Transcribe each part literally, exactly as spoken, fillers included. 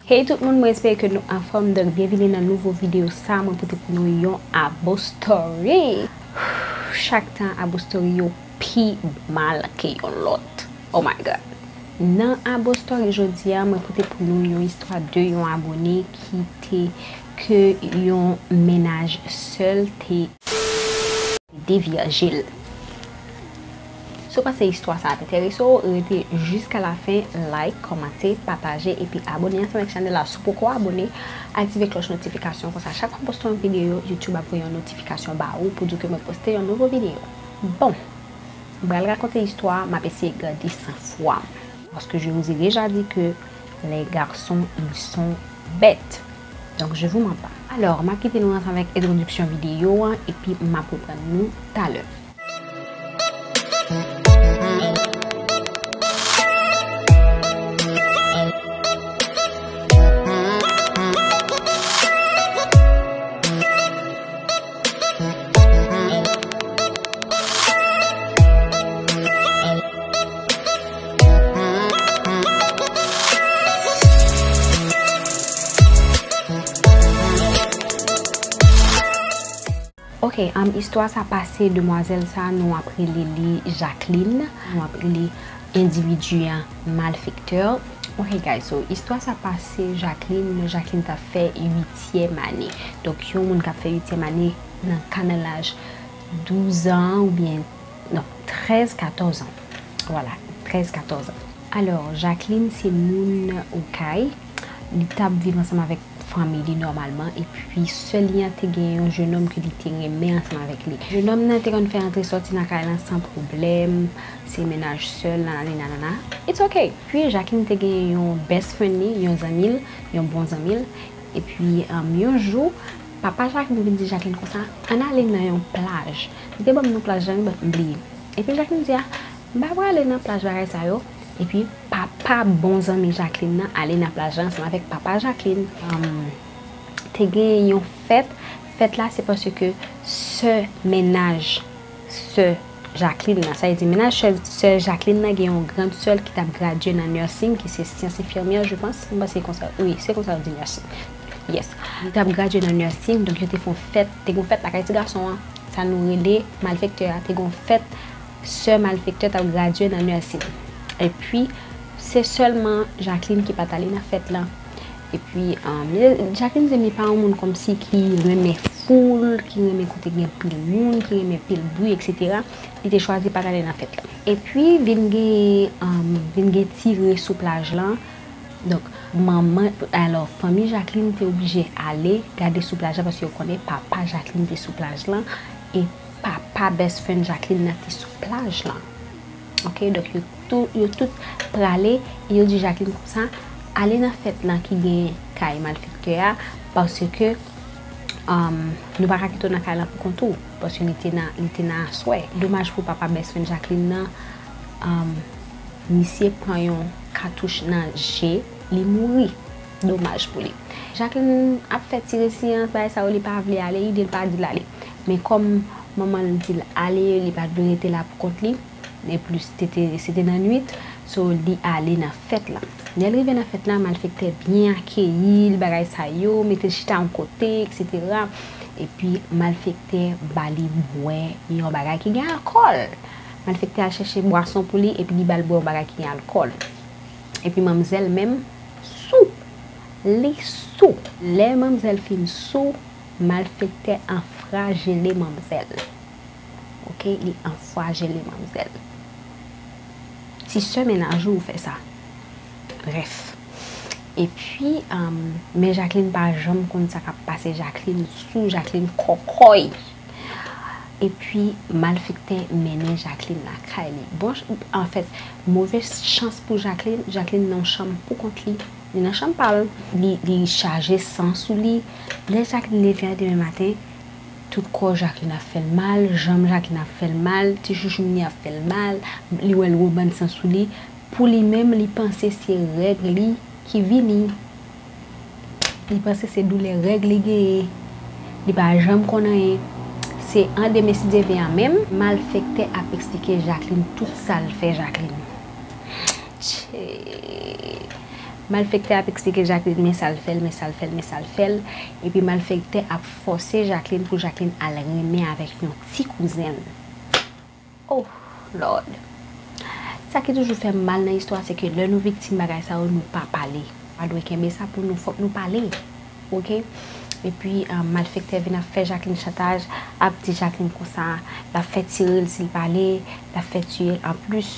Hey tout moun, mwen espere ke nou anfòm. Donk, byenvini nan nouvo videyo sa. Mwen pote pou nou yon abo story. Chak tan abo story yo pi mal ke yon lòt. Oh my God. Nan abo story jodi a, mwen pote pou nou yon istwa de yon abone ki te ke yon mennaj sèl te devyaje l. Si w panse istwa sa ap enterese w, rete jiska la fen, like, kòmante, pataje, epi abone ansanm ak chanèl la si w poko abone, aktive klòch notifikasyon, konsa chak fwa m poste yon videyo, YouTube ap voye yon notifikasyon ba ou pou di w ke mwen poste yon nouvo videyo. Bon, m pral rakonte istwa, m ap eseye gade san fwa m. Parce que je vous ai déjà dit que les garçons, ils sont bêtes. Donc, je vous mens pas. Alors, m ap kite nou ansanm avèk entwodiksyon videyo an, epi m ap reprann nou talè. Ok, um, istwa sa pase demwazèl sa, nou ap rele li Jacqueline, nou ap rele endividi a malfektè. Ok, guys, so istwa sa pase Jacqueline, lè Jacqueline t ap fè uityèm ane. Donk, yon moun k ap fè uityèm ane nan ka nan laj douz an oubyen, non, trèz, katòz an. Vwala, trèz, katòz an. Alò, Jacqueline se moun Okay. Li t ap viv ansanm avèk fanmi li nòmalman, epi sè li an te gen yon jennonm ke li te renmen ansanm avèk li. Jennonm nan te konn fè antre sòti nan kay lan san pwoblèm, se mennaj sèl, nanani nanana. It's ok. Epi Jacqueline te gen yon best friend li, yon zanmi l, yon bon zanmi l. Epi, um, yon jou, papa Jacqueline vin di Jacqueline konsa, ann ale nan yon plaj. Li te ban m non plaj lan, wi, but m bliye. Epi Jacqueline di, a, m pa prale nan plaj bagay sa yo. Epi papa bon zanmi Jacqueline nan ale nan plaj la ansanm avèk papa Jacqueline. Um, te gen yon fèt. Fèt la se paske sè mennaj sè Jacqueline nan, sa vle di mennaj sè, sè Jacqueline nan gen yon grand sè l ki t ap gradye nan nursing, ki se syans enfimyè, je pense. M panse se konsa, wi, se konsa yo di nursing. Yes. Li t ap gradye nan nursing, donk yo te fè yon fèt, te gen yon fèt lakay ti gason an. Sa nou rele malfektè a, te gen yon fèt sè malfektè t ap gradye nan nursing. Epi, se sèlman Jacqueline ki pa t ale nan fèt lan. Epi, um, Jacqueline se pa yon moun kòmsi ki renmen foul, ki renmen kote gen pil moun, ki renmen pil bri, et cetera. Li te chwazi pa t ale nan fèt lan. Epi, vin gen, um, vin gen tire sou plaj lan. Donk, manman, alò, fanmi Jacqueline te oblije ale gade sou plaj la, paske yo konnen papa Jacqueline te sou plaj lan, e papa best friend Jacqueline nan te sou plaj lan. Ok, donk yo tou, yo tout prale, e yo di Jacqueline konsa, ale nan fèt lan ki gen kay malfektè a, paske, um, nou pa ka kite w nan kay lan pou kont ou, paske li te nan, li te nan aswè. Domaj pou papa best friend Jacqueline nan, um, misye pran yon katouch nan je, li mouri. Domaj pou li. Jacqueline ap fè ti resiyans, bagay sa yo, li pa vle ale, ide l pa di l ale. Men kòm manman l di l ale, li pa t vle rete la pou kont li. E plis, se te, se te nan nwit, so li ale nan fèt la. Lè l rive nan fèt la, malfektè byen akeyi l, bagay sa yo, mete l chita yon kote, et cetera. Epi malfektè ba li bwè yon bagay ki gen alkòl. Malfektè al chèche bwason pou li, epi li ba l bwè yon bagay ki gen alkòl. Epi manmzèl menm sou. Li sou. Lè manmzèl fin sou, malfektè anfwajele manmzèl. Ok, li anfwajele manmzèl. Ti sè mennaj ou fè sa. Brèf. Epi, um, men Jacqueline pa janm konn sa k ap pase Jacqueline sou, Jacqueline kòkòy. Epi, malfektè mennen Jacqueline lakay li. Bon, anfèt, move chans pou Jacqueline, Jacqueline nan yon chanm pou kont li. Li nan chanm pa l. Li, li chaje san sou li. Lè Jacqueline leve a demen maten, tout kò Jacqueline ap fè l mal, janm Jacqueline ap fè l mal, ti chouchoun li ap fè l mal, li wè l wobann san sou li. Pou li menm, li panse se règ li ki vini. Li panse se doulè règ li genyen. Li pa janm konn anyen. Se an demen si Dye vle a menm, malfektè ap eksplike Jacqueline tout sa l fè Jacqueline. Tchè. Malfektè ap eksplike Jacqueline men sa l fè l, men sa l fè l, men sa l fè l. Epi malfektè ap fòse Jacqueline pou Jacqueline al renmen avèk yon ti kouzen l. Oh Lord. Sa ki toujou fè m mal nan istwa se ke lè nou viktim bagay sa yo nou pa pale. Pa dwe kenbe sa pou nou, fòk nou pale. Oke? Epi malfektè vin ap fè Jacqueline chantaj, ap di Jacqueline konsa l ap fè tire l si l pale, l ap fè tiye l. Anplis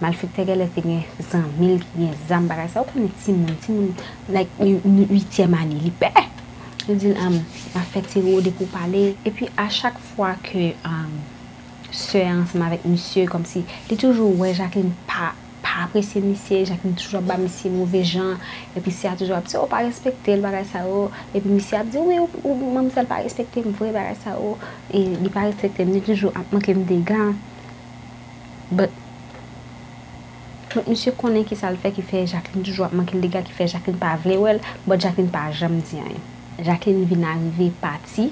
malfektè genlè te gen zanmi l ki gen zam bagay sa, ou konnen timoun, timoun like uityèm ane li pè. Li di l l ap fè tire w depi w pale. Epi a chak fwa ke sè a ansanm avèk misye kòmsi li toujou wè Jacqueline pa pa apresye misye, Jacqueline toujou ap ba misye move jan, epi sè a toujou ap di ou pa respekte l bagay sa yo, epi misye ap di wi ou manmzèl pa respekte m vre bagay sa yo, e li pa respekte m li toujou ap manke m dega. But But misye konnen kisa l fè ki fè Jacqueline toujou ap manke l dega ki fè Jacqueline pa vle wè l, but Jacqueline pa janm di anyen. Jacqueline vin arive pati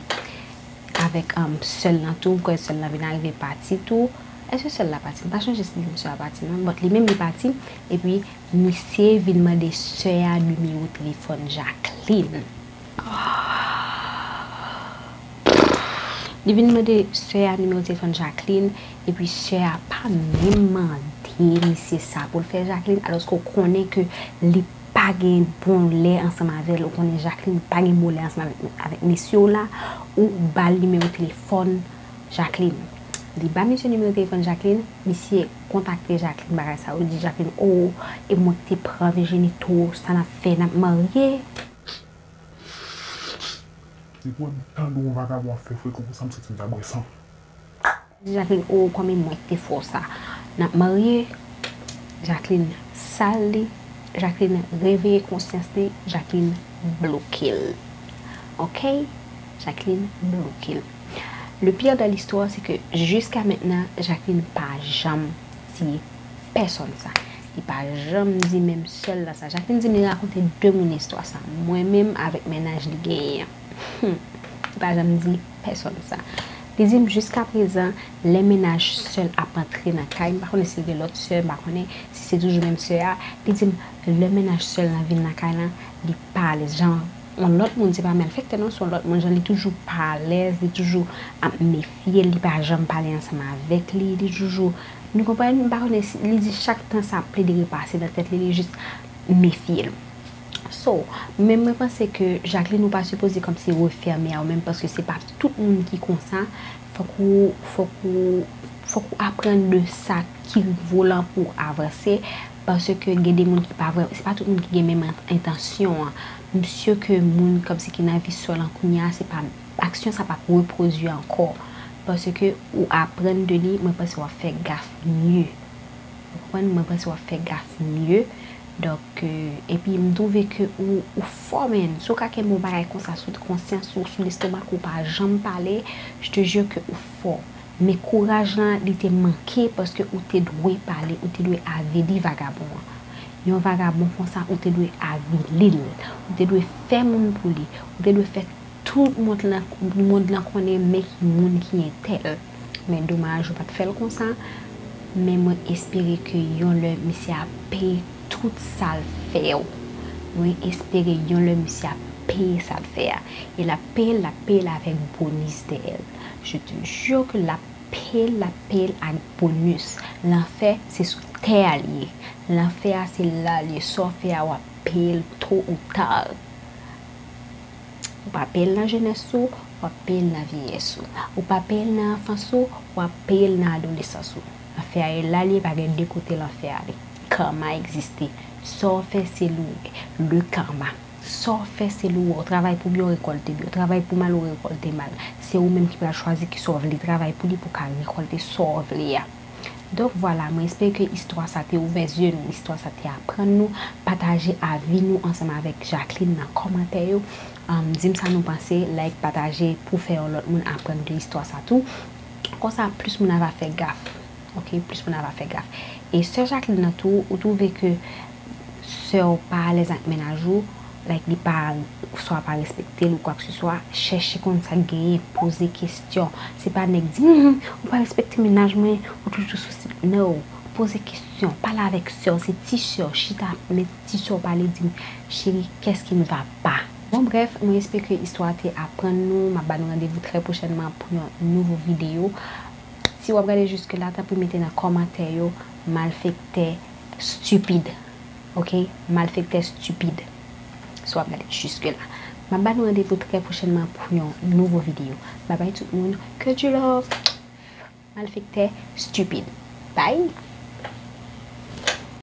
avèk um, sè l lan tou, m kwè sè l lan vin arive pati tou. Èske sè l la pati? M pa chonje si li menm sè a pati non, but li menm li pati, epi misye vin mande sè a nimewo telefòn Jacqueline. Li vin mande sè a nimewo telefòn Jacqueline, epi sè a pa menm mande misye sa pou l fè Jacqueline, alòske w konnen ke li pa gen bon lè ansanm avè l, ou konnen Jacqueline pa gen bon lè ansanm avèk, avèk mesye w la, ou ba l nimewo telefòn Jacqueline. Li ba misye nimewo telefòn Jacqueline, misye kontakte Jacqueline bagay sa yo, li di Jacqueline, oh, e mwen ki te pran Virginie tou, sa n ap fè, n ap marye? Depi mwen tande yon vagabon ap fè frekan konsa, m santi m ta bwè san. Jacqueline, oh, kòm e mwen ki te fè w sa. N ap marye. Jacqueline sal li. Jacqueline reveye konsyans li. Jacqueline bloke l. Ok? Jacqueline bloke l. Le pire dans l'histoire, c'est que jusqu'à maintenant, Jacqueline pa janm di pèsonn sa. Li pa janm di menm sè l la sa. Jacqueline di m li rakonte de moun istwa sa. Mwen menm avèk mennaj li genyen an. Hmm. Li pa janm di pèsonn sa. Li di m jiskaprezan, lè mennaj sè l ap antre nan kay, m pa konnen si l gen lòt sè, m pa konnen si se toujou menm sè a, li di m lè mennaj sè l lan vin nan kay lan, li pa alèz. Jan yon lòt moun, se pa malfektè non, se yon lòt moun, jan li toujou pa alèz, li toujou ap mefye l, li pa janm pale ansanm avèk li, li toujou, nou konprann, m pa konnen si, li di chak tan sa ap plede repase nan tèt li, li jis mefye l. So, men mwen panse ke Jacqueline ou pa sipoze kòmsi refèmen a ou menm paske se pa tout moun ki konsa, fòk ou, fòk ou, fòk ou aprann de sa ki rive w lan pou w avanse, paske gen de moun ki pa vrè, se pa tout moun ki gen menm entansyon an. M si ke moun kòmsi ki nan vi sè w lan kounye a, se pa, aksyon sa p ap repwodui ankò, paske ou aprann de li, mwen panse w ap fè gaf mye. Ou konprann? Mwen panse w ap fè gaf mye. Donk, epi m twouve ke ou, ou fò, man. Si w ka kenbe yon bagay konsa sou konsyans ou, sou lestomak ou, pa janm pale, je te jure ke ou fò. Men kouraj lan, li te manke paske ou te dwe pale, ou te dwe avili vagabon an. Yon vagabon konsa, ou te dwe avili l. Ou te dwe fè moun pou li. Ou te dwe fè tout mond lan, mond lan konnen men ki moun ki entèl. Men domaj ou pa t fè l konsa. Men mwen espere ke yon lè misye ap peye tout sa l fè w. Mwen espere yon lè misye ap peye sa l fè a. E l ap peye l, l ap peye l avèk bonis dèyè l. Je te jure ke l ap peye l, l ap peye l ak bonis. Lanfè, se sou tè a l ye. Lanfè a, se la l ye. Sa w fè a, w ap peye l tôt ou tard. Ou pa peye l nan jenès ou, w ap peye l nan vyeyès ou. Ou pa peye l nan anfans ou, w ap peye l nan adolesans ou. Lanfè a e la l ye, pa gen de kote lanfè a ale. Karma egziste. Sa w fè se li w ye. Le karma. Sa w fè se li w wè. Ou travay pou byen, w rekòlte byen. Ou travay pou mal, ou rekòlte mal. Se ou menm ki pral chwazi kisa w vle travay pou li pou w ka rekòlte sa w vle a. Donk vwala, mwen espere ke istwa sa te ouvè zye nou, istwa sa te aprann nou. Pataje avi nou ansanm avèk Jacqueline nan kòmantè yo. Di m sa nou panse, like, pataje pou fè yon lòt moun aprann de istwa sa tou. Konsa plis moun ava fè gaf. Ok, plis moun ava fè gaf. E sè Jacqueline nan tou, ou twouve ke sè w pa alèz ak mennaj ou, like li pa, swa pa respekte l ou kwakseswa, chèche konn sa k genyen, poze kesyon. Se pa nèg di, hmm, ou pa respekte mennaj mwen, ou toujou sou stil. No. Poze kesyon, pale avèk sè w, se ti sè w, chita, men ti sè w pale, di m, cheri, qu'est-ce qui ne va pas? Bon, bref, mwen espere ke istwa a te aprann nou. M ap ba nou randevou trè pwochènman pou yon nouvo videyo. Si w ap gade jiske la, tanpri mete nan kòmantè yo, malfektè stupid. Ok? Malfektè stupid. Si w ap gade jiske la. M ap ba nou randevou trè pwochènman pou yon nouvo videyo. Bye bye tout moun. Que du love. Malfektè stupid. Bye.